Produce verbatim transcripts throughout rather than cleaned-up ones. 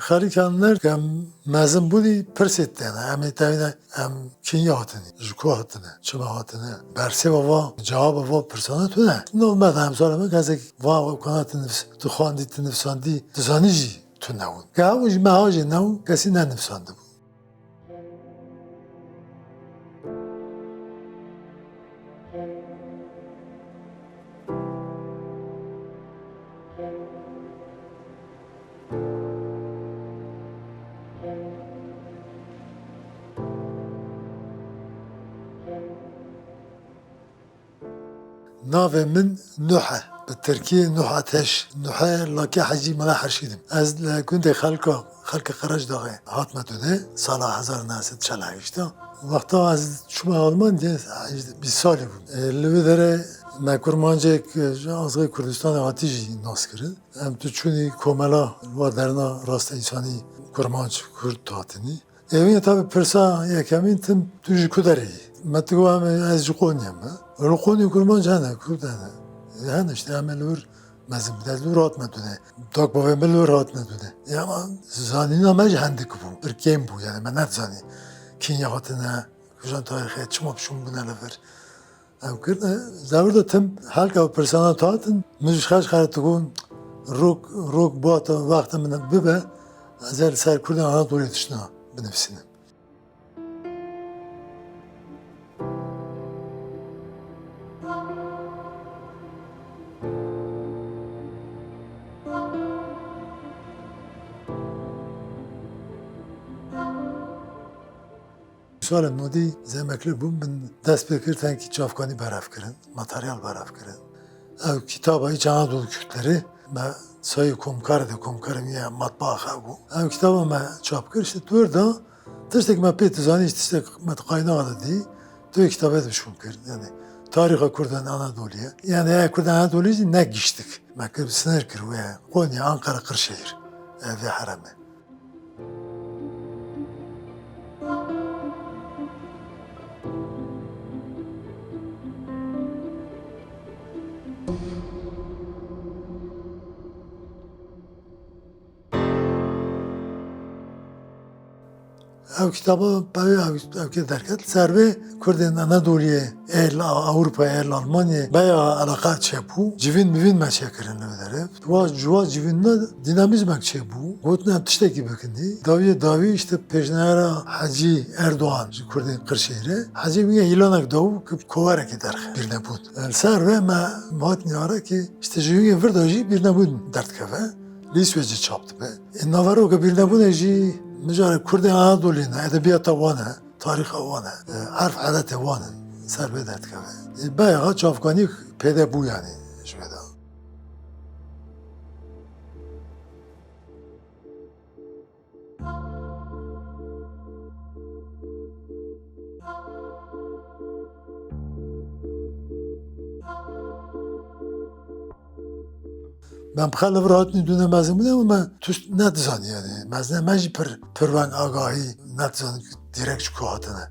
Xelîkan ner ke em mezin bûnî pirsê têne. Em ê tevîne em kînya hatine, ji ku hatine, çima hatine. Bersê ve va, cewaba va pirsana tune. Nov me de emsala me kesek va, va kana tu nifs-, tu xwendî, tu nifsandî, tu zanî jî tune bûn. Ke hewin ji me ha jî ne bûn, kesî ne nifsandibû. Navê min Nuh e. Bi tirkî Nuh Ateş. Nuhê Lakê Hecî Mela Herşîd im. Ez li gundê Xelka, Xelka Qerecdaxê hatime dune, sala hezar neh sed çel heşt a. Wexta ez çûme Almanyayê, bîst salî bûm. E, li wê derê me kurmancek, e, ji axê Kurdistanê hatî jî nas kirin. Em tu çûnî komela wa derna rasta însanî kurmanc Kurd hatinî. Êvî tabi pirsa yekemîn tim tu ji ku derê yî? Me tu got em ê, ez ji Qonyê me. Li Qonyê kurmanc hene, Kurd hene. Hene işte, em ê li wir mezin bûn. Ez li wir hatime dune. Dok bavê min li wir hatine dune. Ya ama zanîna me jî hendik bû. Pir kêm bû yani, me nedizanî kînya hatine, kujan tarîxê, çima çûn bûne li vir. Ew kir, e, zewir de tim helka pirsana hatin, min ji xeş xeret got, rok, rok bata wexta min bibe, ez ê li ser Kurdên Anadolê tiştna binivîsînim. Salê nodî ez emeklî bûm, min dest pê kir, tenkî çavkanî berev kirin, materyal berev kirin. Ew kitaba Îç Anadolu Kürtleri, me sayê Komkar de, Komkarê min ya matbaa xwe bû. Ew kitaba me çap kir, işte tu wir da, tiştek me pê tu zanî, tiştek me di qaynaxa de dî, tu yê kitabê de şûn kir. Yani tarîxa Kurdan Anadoliyê. Yani ev Kurdan Anadoliyê jî negiştik. Me kir, sinir kir wê Konya, Ankara, Kırşehir. Ev vê heremê. Ew kitaba peyvê ew, ew kê derket. Ser vê Kurdên Anadoliyê ê li Ewropayê, ê li Almanyayê beya eleqa çêbû. Civîn mivîn me çêkirin li wê derê. Wa, ji wa civînde dînamîzmek çêbû. Gotin em tiştekî bikin dî. Dawiyê dawî işte pêşniyara Hecî Erdogan ji Kurdên Qirşehîrê. Hecî wî îlanek da û ki kovarekî derxe bîrnebûn. Li ser vê me hat niyare ki işte ji wî vir de jî bîrnebûn derdikeve. Li Îswêcê çap dibe. Ê naveroka bîrnebûnê jî mijarê Kurdên Anadolî ne, edebiyata wan e, tarîxa wan e, e, erf edetê wan in, ser vê derdikeve. Ê beyaxa çavkanî pêde bû yanî ji wê de. Me bi xwe li vir hatinî dûne mezin bûne û me tişt nedizanî yanî. Mezine me jî pir, pir weng agahî nedizanî direkt ji ku hatine.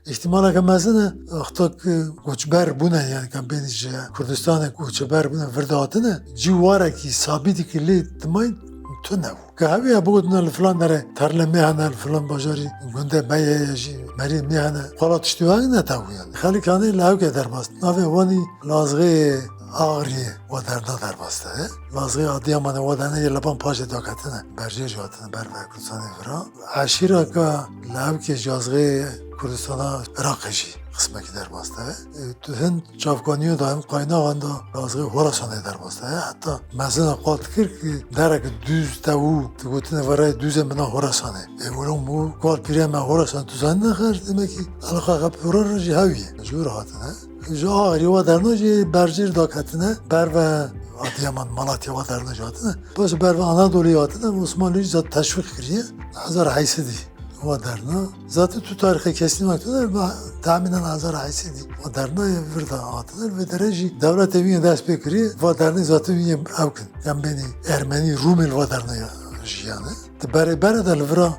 Îhtimaleke mezin e, wexta ku koçber bûne, yanî ke bên ji Kurdistanê koçber bûne, vir de hatine, cî warekî sabîtî ki lê dimayîn tune bû. Ke hewî ye bigotina li filan derê terle mê hene, li filan bajarî gundê me ye, ye jî merî mê hene, xwela tiştî weng ne tewî yanî. Xelîkanê li ewkê derbas, navê wanî Lazxê Axriyê wa derna derbas de ye. Lazxê Adiyamanê wa derna yê leban paşê daketine, berjê jî hatine ber ve Kurdistanê vira. Eşîreka li ewkê ji Lazxê Kurdistana Iraqê jî qismekî derbas de ye. E, tu hin çavkaniyo da, hin qaynaxan da Lazxê Horasanê derbas de ye. Heta mezina qal dikir ki dereke dûz tewû, digotine verayê dûzê mina Horasanê. E, wilo mû kal pîrê me Horasan tu zanî nexer, demek ki eleqa xwe pîrora jî hewî ye. Ji wir hatine. Ji Axirî wa derna jî berjêr daketine, berve Adiyaman, Malatya wa derna jî hatine. Paşê berve Anadolî hatine, Osmanlî jî zat teşwîq kiriye. Hezar heşt sedî wa derna. Zaten tu tarîxê kesî mek tu der, ma tahmînen hezar heşt sedî wa derna ye vir de hatine. Vê derê jî dewletê wî dest pê kiriye, va dernê zaten wî ew kin. Yan bênî Ermenî, Rûmê li va derna ya jiyane. Di berê bere de li vira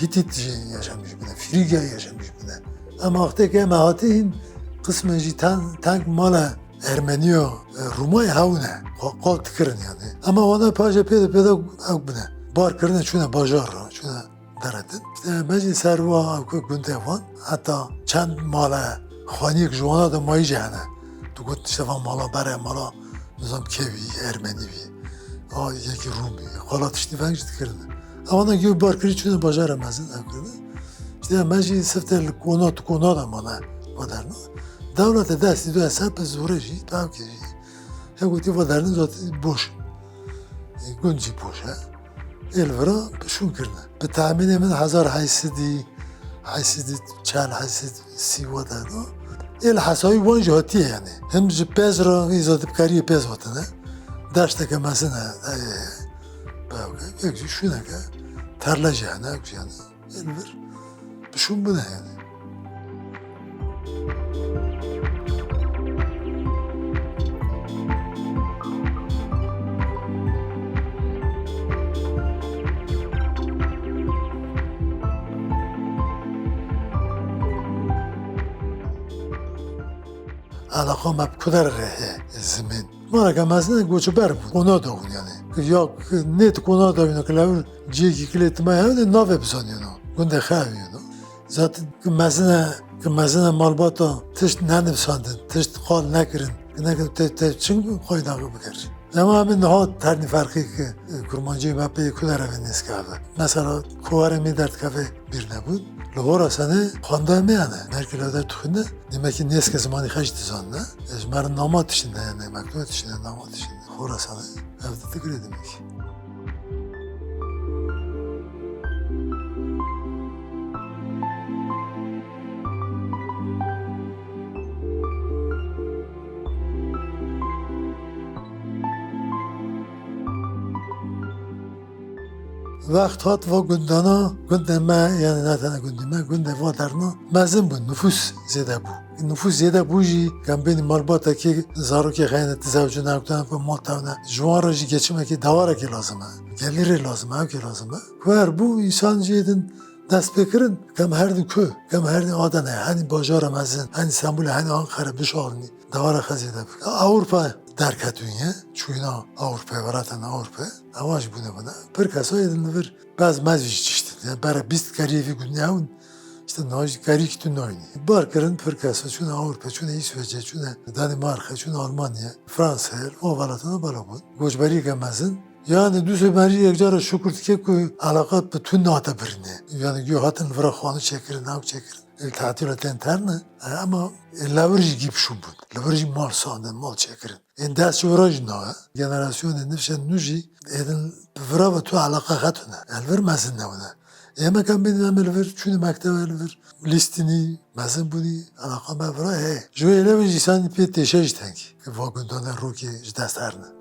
Hîtît jî yaşamîş bûne, Frîgya yaşamîş bûne. Em wextê ke em hatî hîn qismên jî ten-, tenk mala Ermeniyo, e, Rûmayê hewne, qo-, qol dikirin yani. Ama wana paşê pê de pê de ew bûne. bar kirine çûne bajar re, çûne derê din. Îşte me jî ser wa ew ku gundê wan, heta çend mala xaniyek ji wana de mayî jî hene. Tu got, îşte, van mala berê mala, nizam kê bî, Ermenî bî, a yekî Rûm bî, qala tiştî veng jî dikirin. Ewana gê bar kirî çûne bajara mezin ev kirine. Îşte me jî sifte li kona tu kona de mane va derna. Dewlete destî du hesab bi zûre jî, pevke jî. He gotî va dernin zat boş. E, gund jî boş e. Ê li vira bi şûn kirine. Bi tahmînê min hezar heyşt sedî, heyşt sedî çel, heyşt sedî sî wa derna. Ê li hesayî wan jî hatiye yani. Him ji pez re, îza dipkariyê pez hatine. Deşteke mezin e, e, e, yek jî şûneke terle jî hene, ew jî hene. Ê li vir bi şûn bûne yani. Alaqa me bi ku derê re heye, zimên. Mareke mezin e, goçber bûn. Kona de bûn yani. Ya nê tu kona de bûn, ki lewir ciyekî kilê tu me hewne navê bizaniyano. Gundê xev yeno. Zaten ki mezine, ki mezine malbata tişt nenivsandin, tişt qal nekirin. Ki nekin te, te çing qaynağı bikir. Ema em niha ternî ferqî ki, e, kurmancî me pê ku dereve nêzkeve. Mesela kuwarê me derdkeve bir nebûn. Li Horasanê xwenda me yani. Merkê lewde dixwîne, demekî nêzke zimanî xwe jî dizanine. E, ji me re nama tiştine yani, mektube tiştine, nama tiştine. Horasanê ev de digire demekî. Wext hat va gundana, gundê me, yani ne tene gundê me, gundê va derna mezin bû, nifûs zêde bû. Nifûs zêde bû jî, kembênî malbatekê zarokê xeyne tizewcin, ew tene ku mal tewne. Ji wan re jî geçimekê, dewarekê lazim e. Gelîrê lazim e, ewkê lazim e. Ku her bû, însan jê din dest pê kirin, kem her din ku, kem her din Adana, henî bajara mezin, henî Stenbolê, henî Ankara bişaxlinî. Dewara xezê de bike. Ewropa derketûye, çûyîna Ewropayê, welatên Ewropayê, ewa jî bûne bûne. Pir kesa yê din li vir bez mez jî çiştin. Yani bere bîst keriyê vî gundê ewn, işte niha jî kerî ki tu nayînî. Bar kirin pir kesa çûne Ewropa, çûne Îsveçê, çûne Danimarka, çûne Almanya, Fransa, o welatana bela bûn. Goçberiyeke mezin. Yani du sê merî yek cara şukur dike ku eleqat bi tund hate birîne. Yani gû hatin li vira xanî çêkirin, ew çêkirin. Ê li tehtîla tên terne, e, ema, e, li wir jî gî bi şûn bûn. Li wir jî mal sandin, mal çêkirin. Ên dest ji wira jî nawe. Generasyonên nifşên nû jî êdin bi vira ve tu eleqa xetune. Li vir mezin newne. Ê me kem bînin em li vir çûnî mektebe li vir lîstinî, mezin bûnî, eleqa me vira heye. Ji wê êlevê jî sanî pê têşe jî tengî. Ke va gundane rokê ji dest herne.